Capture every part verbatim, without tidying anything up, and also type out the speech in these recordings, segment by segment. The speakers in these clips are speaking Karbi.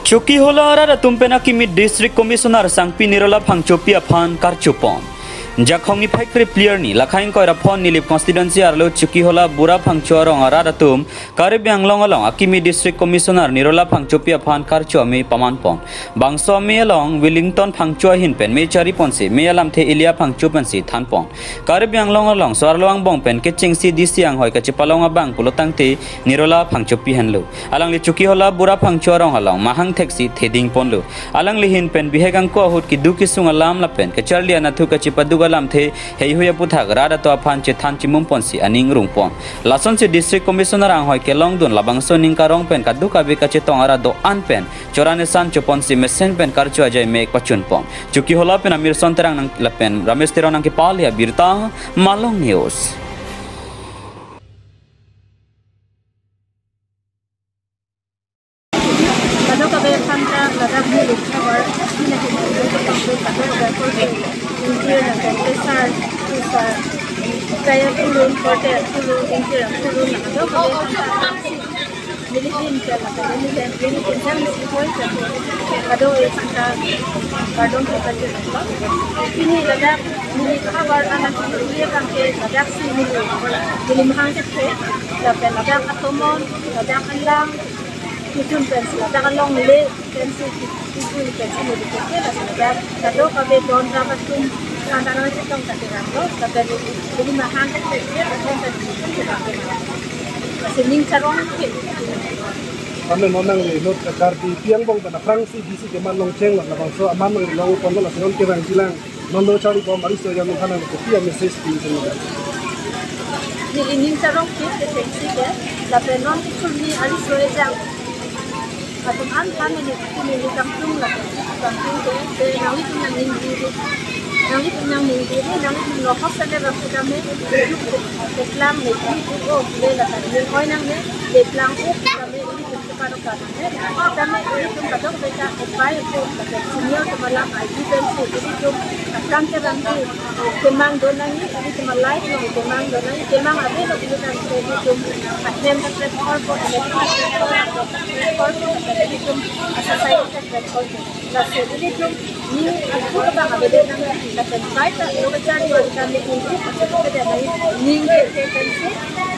Chokihola arat atum pen akimi District Commissioner Sangpi Nirola Phangchopi aphan karchupon. Jakhong niphai krepli arni, Lakhaing Koiraphon Nilip Constituency arlo Chokihola Bura Phangcho arong arat atum Karbi Anglong along akimi District Commissioner Nirola Phangchopi aphan karcho amei pamanpon. Bangso amei along Wellington Phangcho ahin pen mei chariponsi mei alamthe Elia Phangcho pensi thanpon. Karbi Anglong along so-arlo angbong pen kechengsi D C anghoi kachepalong abang pulotangte Nirola Phangchopi henlo. Alangli Chokihola Bura Phangcho arong along mahang theksi theding ponlo. Alangli ahin pen bihek angko ahut keduk kesung alam lapen kacharli anatthu kachepaduk alamthe heihui aputhak rat atum aphan chethan chimumponsi aning rungpon. Lasonsi District Commissioner anghoi kelongdun labangso aning karong pen kadokave kachetong arat do-an pen choran esan choponsi mesen pen karcho ajai mek pachunpon. Chokihola pen Amirson Terang nang lapen Ramesh Teron nangkepale abirta, Malong News. Kadokave aphan ta ladak Nilip havar, sina hin, kadokave aphan ta, ingkir nang, tesar, tusar, kaya kulun, korte kulun, ingkir kulun, kadokave aphan ta, neli ahin ke lapen neli ahin, neli ahin jam si koi ke, kadokave aphan ta, pardon ke kachelok. Pini ladak, Nilip havar anak, neli abang ke, ladak si neli, neli mahang ke, lapen ladak atomon, ladak alang, kejun pensi ladak alongle pensi, kejun pensi neli ke, lapen ladak kadokave don rat atum aphan ta nangchetong katerang lo, lapen neli mahang ke, lapen neli ke, lasi ning charong ke. Amen, non nangli inut Karbipi angbong pen aphrangsi D C keman longcheng lo, labangso aman nangli longponlo, lasi non kevangjilang, non lo charlibom ariso ejang aphan nangli kopi a-message pi sing lo? Neli ning charong ke, kechengsi ke, lapen non kechurni ariso ejang atum an aphan neli, neli kangtung lapen kangtung ke, ke nanglitum nangning diri, nanglitum nangning diri, nanglitum lo hok sale bang kedam me, keklang me, keklang o, le lapen ning oi nang me, le keklang o, kedam me, ilitum keparok kedam me, kedam me, ilitum kadokave ta, epai ko, lapen senior atum alam, I G pensi, ilitum akam kevangji, kemang do nangji, ilitum a-life along kemang do nangji, kemang ave lo ilitum, ilitum ahem kaprek korpo, ilitum ahem kaprek korpo, ilitum a-society kaprek korpo. Lasi ilitum ning akur abang ave nang, lapen kaita lo kacharli ori kami ilitum kaprek nang, ning ke ke pensi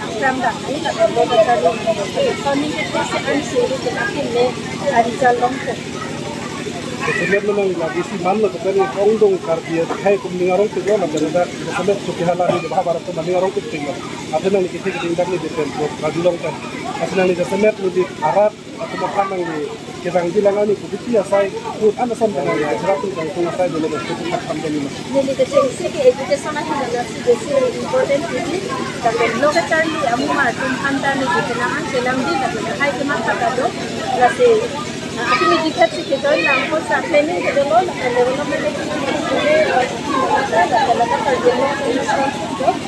akam dak nang, lapen lo kacharli, so ning ke ke si ansi ilitum akin le arijal longpo. Jasemet lo nangli lake si man lo, kepen ongdung Karbi akhei atum ning arongpiklo, lapen dak jasemet Chokihola Nilip havar atum ning arongpiklo. Athe nangli kethe keding dak neli pen, Karbi Anglong pen. Lasi nangli jasemet neli arat atum aphan nangli kevangjilang, ani kopi asai, ahut an ason pen nangli kacherap pen kangtung asai dolo, kopi thak tham dolo ma? Neli kechengsi ke education ahin lasi besi important titi. Lapen lo kacharli amumar atum aphan ta neli kenang an chelangji, lapen lahai kematha ta do. Lasi, ah, akimi dikhat si kejoin lang, apotsi planning kedolo, lapen development activity, lapen lata Karbi Anglong